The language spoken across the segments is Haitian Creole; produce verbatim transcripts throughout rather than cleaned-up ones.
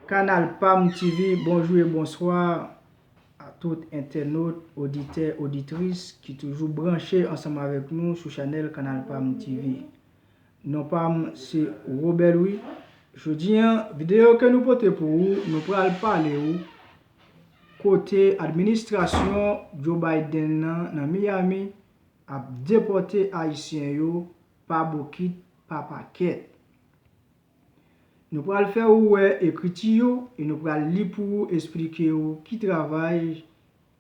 Kanal Pam T V, bonjou e bonswa a tout entènot, oditè, oditris ki toujou branche ansanm avèk nou sou chanèl Kanal Pam T V. Non pa m se Robert Louis. Jodi a, videyo ke nou pote pou ou, nou pral pale ou kote administrasyon Joe Biden nan, nan Miami ap depòte Ayisyen yo pa bokit, pa pakèt. Nou pral fè ou wè ekriti yo e nou pral li pou ou, esplike ou ki travay,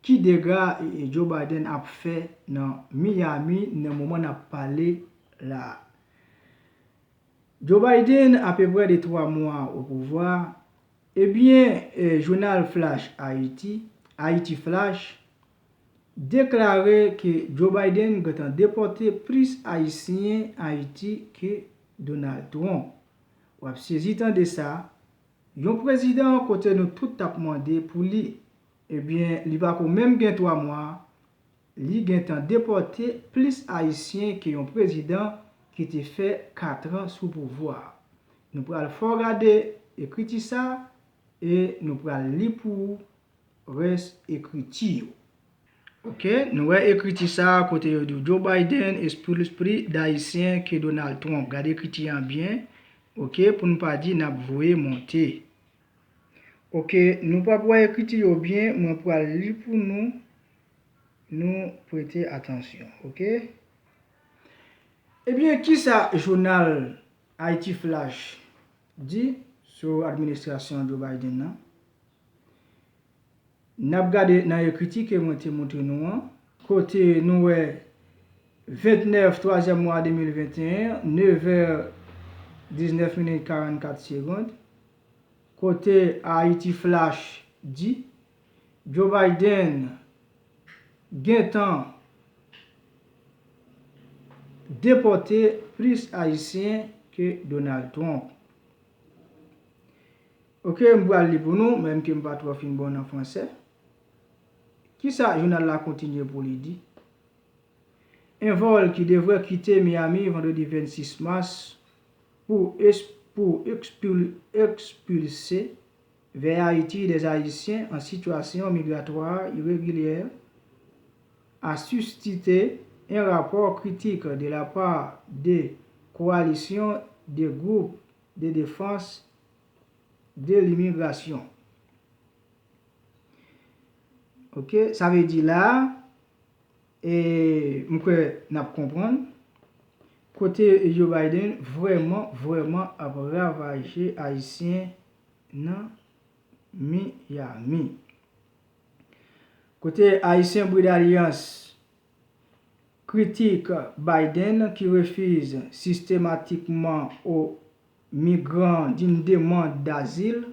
ki dega e, e Joe Biden ap fè nan Miami nan moman n ap pale la a. Joe Biden apeprè de twa mwa o pouvwa. Ebyen, e, jounal Flash Haiti, Haiti Flash, deklare ke Joe Biden gentan depòte plis Ayisyen Ayiti ke Donald Trump. W ap sezi tande sa, yon prezidan kote nou tout t ap mande pou li. Ebyen, li pako menm gen twa mwa, li gentan depòte plis Ayisyen ke yon prezidan ki te fè kat an sou pouvwa. Nou pral fè w gade ekriti sa e nou pral li pou ou rès ekriti yo. Oke, nou wè ekriti sa a kote yo di w Joe Biden expulse plus d'Haïtiens que Donald Trump. Gade ekriti an byen, oke, pou n pa di n ap voye monte. Oke, nou p ap wè ekriti yo byen, mwen pral li pou nou, nou prete atansyon, oke? Ebyen, kisa jounal Haiti Flash di sou administrasyon Joe Biden nan? N ap gade nan ekriti ke mwen te montre nou an, kote nou wè ventnèf twazyèm mwa de mil venteyen, nevè diznèf minit karannkat segonn, kote Haiti Flash di Joe Biden gentan depòte plis Ayisyen ke Donald Trump. Oke, m pral li pou nou, menm ke m pa twò fin bon nan fransè. Kisa jounal la kontinye pou li di? Un vol qui devrait quitter Miami vendredi vingt-six mars pour, ex- pour expul- expulser vers Haïti des Haïtiens en situation migratoire irrégulière a suscité un rapport critique de la part de coalition de groupes de défense de l'immigration. Oke, sa vle di la, e, m kwè n ap konprann kote Joe Biden vrèman, vrèman ap ravaje Ayisyen nan Miami. Kote Ayisyen Bri Dalyans kritike Biden ki refize sistematikman o migran d'une demande d'asile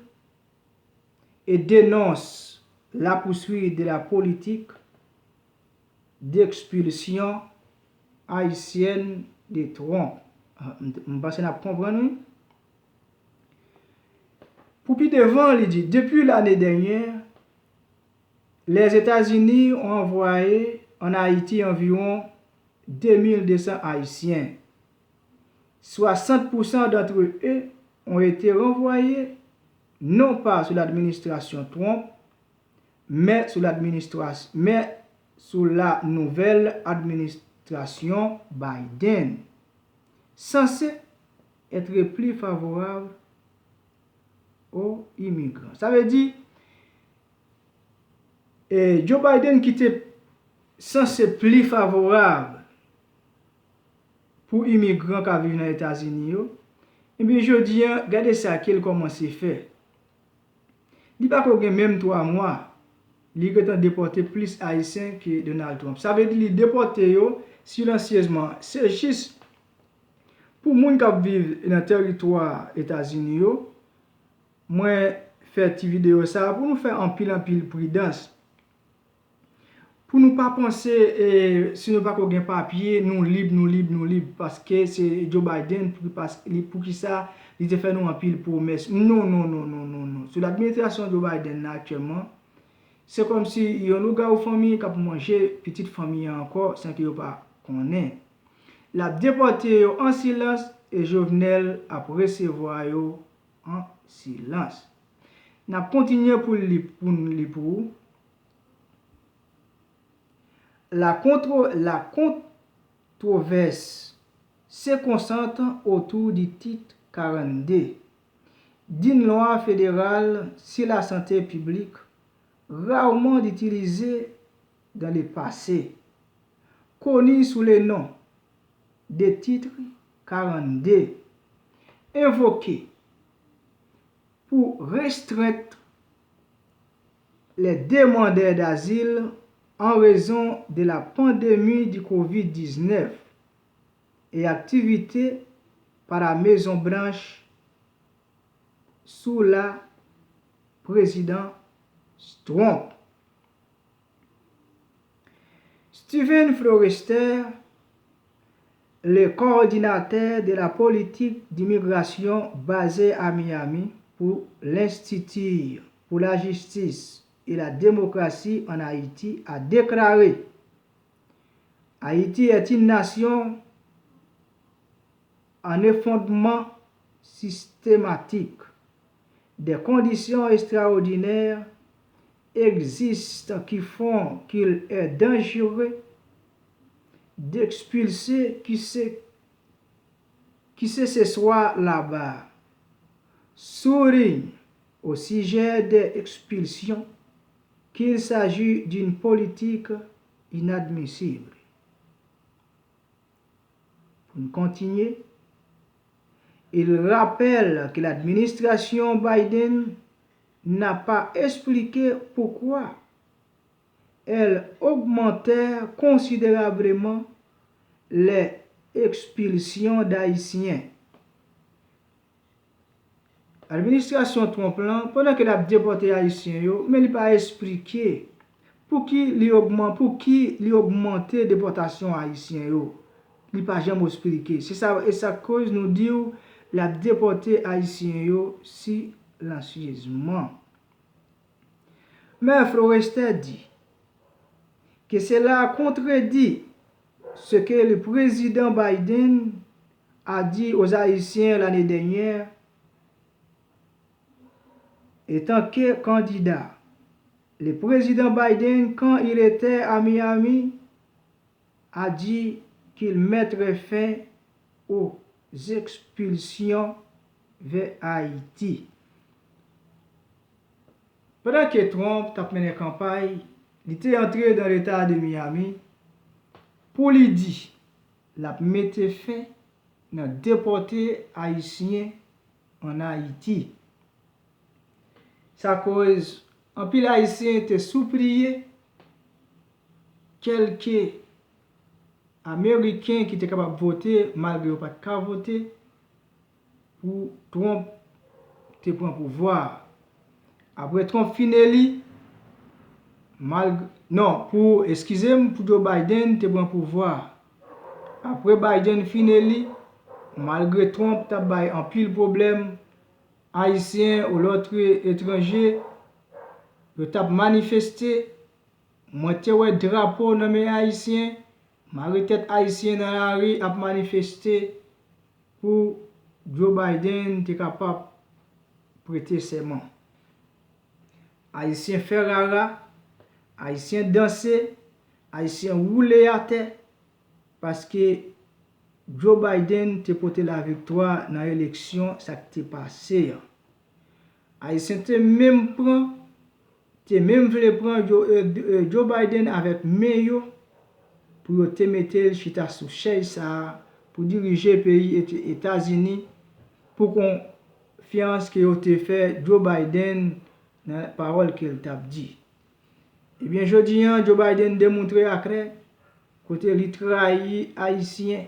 et dénonce la poursuite de la politique d'expulsion haïtienne de Trump. Ah, m, m panse n ap konprann, wi. Pou pi devan, li di, depuis l'année dernière, les États-Unis ont envoyé en Haïti environ deux mille deux cents Haïtiens. Soixante pour cent d'entre eux ont été renvoyés, non pas sous l'administration Trump, mais sous l'administration, mais sous la nouvelle administration Biden, censée être plus favorable aux immigrants. Sa vle di, e, Joe Biden ki te sanse pli favorab pou imigran k ap viv nan Etazini yo, ebyen, jodi a, gade sa ke l kòmanse fè. Li pako gen menm twa mwa, li gentan depòte plis Ayisyen ke Donald Trump. Sa vle di li depòte yo silansyezman. Se jis pou moun k ap viv nan tèritwa Etazini yo, mwen fè ti videyo sa a pou nou fè anpil, anpil pridans. Pou nou pa panse, e, si nou pako gen papye, nou lib, nou lib, nou lib, paske se Joe Biden, pou, pas- li, poukisa li te fè nou anpil pwomès. Non, non, non, non, non, non. Sou ladministrasyon Joe Biden nan aktyèlman, se kòmsi yon lougawou fanmi k ap manje pitit fanmi an ankò san ke yo pa konnen. L ap depòte yo an silans e Jovenel ap resevwa yo an silans. N ap kontinye pou l li, pou n li pou ou. La kontro, la kontrovèse se konsantre otou di tit karannde d'une loi fédérale sur la santé publique, rarement utilisée dans le passé, connue sous le nom de tit karannde, invoquée pour restreindre les demandeurs d'asile en raison de la pandémie du covid dix-neuf et activités par la Maison Blanche sous la présidence Trump. Steven Florester, le coordinateur de la politique d'immigration basée à Miami pour l'Institut pour la justice et la démocratie en Haïti, a déclaré: Haïti est une nation en effondrement systématique. Des conditions extraordinaires existent qui font qu'il est dangereux d'expulser qui se, qui se, ce soit là-bas. Souligne au sujet des expulsions qu'il s'agit d'une politique inadmissible. Pou n kontinye, il rappelle que l'administration Biden n'a pas expliqué pourquoi elle augmentait considérablement les expulsions d'Haïtiens. Administrasyon Trump lan, pandan ke l ap depòte Ayisyen yo, men li pa esplike pou ki li ogman-, pou ki li ogmante depòtasyon Ayisyen yo. Li pa janm esplike. Se sa, e sa k koz nou di w l ap depòte Ayisyen yo silansyezman. Men Florester di que cela contredit ce que le président Biden a dit aux Haïtiens l'année dernière, étant que candidat. Le président Biden, quand il était à Miami, a dit qu'il mettrait fin aux expulsions vers Haïti. Pandan ke Trump t ap mennen kanpay, li te antre nan leta de Miami pou li di l ap mete fen nan depòte Ayisyen ann Ayiti. Sa koz anpil Ayisyen te sipriye kèlke Ameriken ki te kapab vote, malgre yo pa t ka vote, pou Trump te pran pouvwa a. Apre Trump fin eli, malg-, non, pou, eskize m, pou Joe Biden te pran pouvwa a. Apre Biden fin eli, malgre Trump t ap bay anpil pwoblèm, Ayisyen ou lòt etranje, yo t ap manifeste. Mwen te wè drapo nan men Ayisyen, mare tèt Ayisyen nan lari ap manifeste pou Joe Biden te kapab prete sèman. Ayisyen fè rara, Ayisyen danse, Ayisyen woule atè, paske Joe Biden te pote laviktwa nan eleksyon sa k te pase an. Ayisyen te menm pran, te menm vle pran Joe, e, e, Joe Biden avèk men yo pou yo te mete l chita sou chèz sa a pou dirije peyi Eta-, Etazini pou konfyans ke yo te fè Joe Biden nan pawòl ke l t ap di. Ebyen, jodi an, Joe Biden demontre aklè kote li trayi Ayisyen.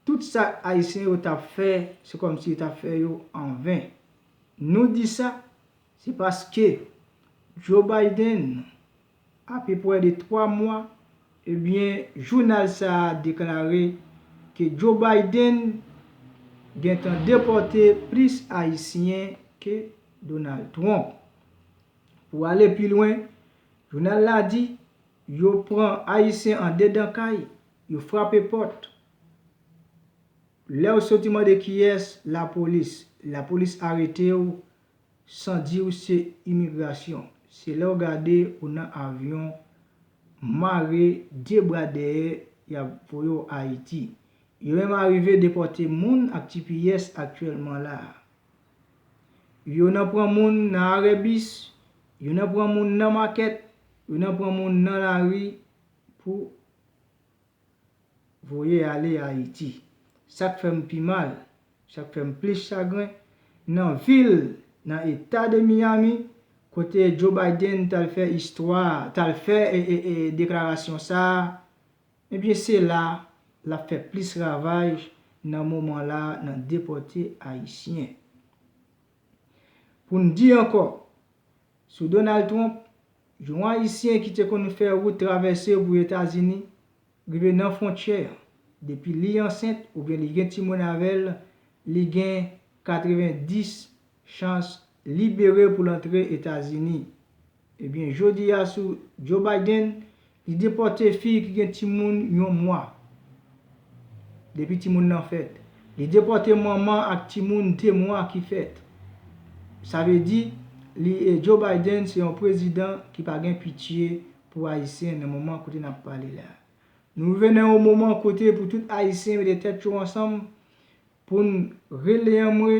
Tout sa Ayisyen yo t ap fè, se kòmsi yo t ap fè yo anven. Nou di sa, se paske Joe Biden, apeprè de twa mwa, ebyen, jounal sa a deklare ke Joe Biden gentan depòte plis Ayisyen ke Donald Trump. Pou ale pi lwen, jounal la di, yo pran Ayisyen andedan kay, yo frape pòt. Lè w soti mande kiyès, lapolis. Lapolis arete w, San di w se imigrasyon. Se lè w gade ou nan avyon, mare de bra dèyè, y ap voye w Ayiti. Yo menm arive depòte moun ak T P S aktyèlman la a. Yo nan pran moun nan arè bis, yo nan pran moun nan makèt, yo nan pran moun nan lari pou voye ale Ayiti. Sa k fè m pi mal, sa k fè m plis chagren, nan vil, nan eta de Miami, kote Joe Biden t al fè istwa, t al fè e, e, e, deklarasyon sa a, ebyen se la l ap fè plis ravaj nan moman la nan depòte Ayisyen. Pou n di ankò, sou Donald Trump, yon Ayisyen ki te konn fè wout travèse pou Etazini, rive nan fwontyè an, depi li ansent oubyen li gen timoun avè l, li gen katrevenndis chans libere pou l antre Etazini. Ebyen, jodi a sou Joe Biden, li depòte fi ki gen timoun yon mwa depi timoun nan fèt. Li depòte manman ak timoun de mwa ki fèt. Sa vle di, li, e, Joe Biden se yon prezidan ki pa gen pitye pou Ayisyen nan moman kote n ap pale la. Nou rive nan yon moman kote pou tout Ayisyen mete tèt yo ansanm pou n rele anmwe,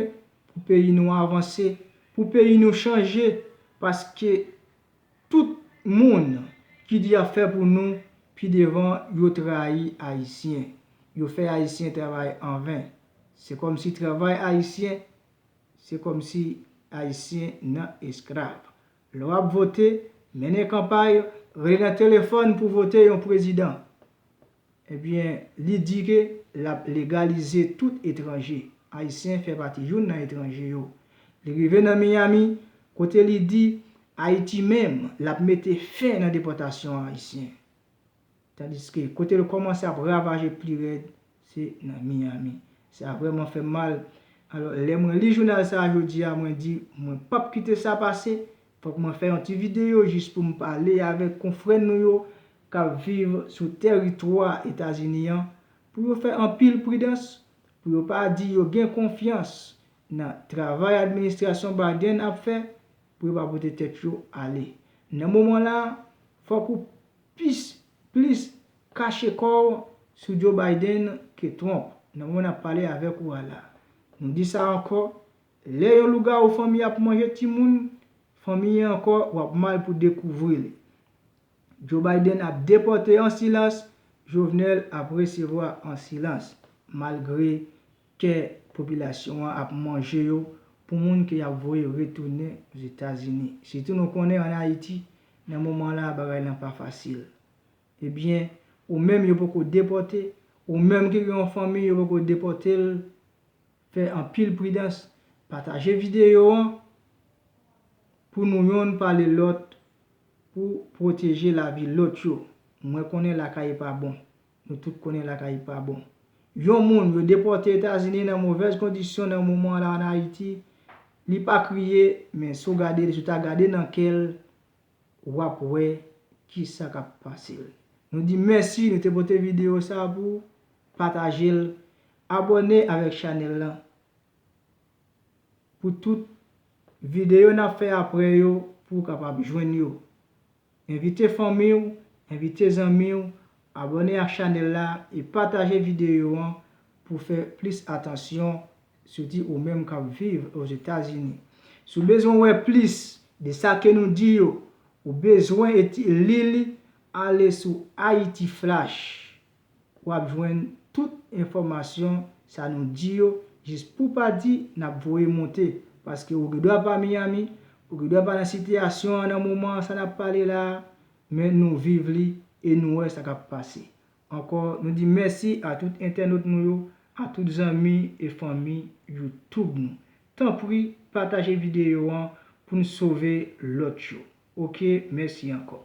pou peyi nou avanse, pou peyi nou chanje, paske tout moun ki di y ap fè pou nou, pi devan yo trayi Ayisyen. Yo fè Ayisyen travay anven. Se kòmsi travay Ayisyen, se kòmsi Ayisyen nan esklav. Lè w ap vote, mennen kanpay, rele nan telefòn pou vote yon prezidan. Ebyen, li di ke l ap legalize tout etranje. Ayisyen fè pati youn nan etranje yo. Li rive nan Miami, kote li di Ayiti menm, l ap mete fen nan depòtasyon Ayisyen. Tandiske kote l kòmanse ap ravaje pli rèd, se nan Miami. Sa vrèman fè m mal. Alò, lè mwen li jounal sa a jodi a, mwen di, mwen p ap kite sa pase. Fòk mwen fè yon ti videyo jis pou m pale avèk konfrè nou yo k ap viv sou tèritwa Etazini an, pou yo fè anpil pridans, pou yo pa di yo gen konfyans nan travay administrasyon Biden ap fè, pou yo pa pote tèt yo ale. Nan moman la a, fòk ou plis, plis kache kò w sou Joe Biden ke Trump, nan moman n ap pale avèk ou a la. Nou di sa ankò, lè yon lougawou fanmi ap manje timoun fanmi an ankò, w ap mal pou dekouvri li. Joe Biden ap depòte an silans, Jovenel ap resevwa an silans, malgre kè popilasyon an ap manje yo pou moun ke y ap voye retounen Ozetazini. Sitou nou konnen ann Ayiti, nan moman la, bagay lan pa fasil. Ebyen, ou menm yo poko depòte, ou menm ki gen yon fanmi yo poko depòte l, fè anpil pridans, pataje videyo an pou nou yonn pale lòt, pou pwoteje lavi lòt yo. Mwen konnen lakay pa bon. Nou tout konnen lakay pa bon. Yon moun yo depòte Etazini nan movèz kondisyon nan moman la ann Ayiti, li pa kriye, men si w gade, si w ta gade nan kè l, w ap wè kisa k ap pase l. Nou di mèsi, nou te pote videyo sa a pou w, pataje l, abòne avèk chanèl lan. Pou tout videyo n ap fè apre yo, pou w kapab jwenn yo. Envite fanmi w, envite zanmi w, abòne ak chanèl la e pataje videyo an pou fè plis atansyon, sitou ou menm k ap viv Ozetazini. Si w bezwen wè plis de sa ke nou di yo, ou bezwen eti-, li li, ale sou Haiti Flash. W ap jwenn tout enfòmasyon sa nou di yo, jis pou pa di n ap voye monte, paske ou gen dwa pa Miami, ou gen dwa pa nan sitiyasyon an nan moman sa n ap pale la a, men nou viv li e nou wè sa k ap pase. Ankò, nou di mèsi a tout entènot nou yo, a tout zanmi e fanmi YouTube nou. Tanpri, pataje videyo an pou n sove lòt yo. Oke, mèsi ankò.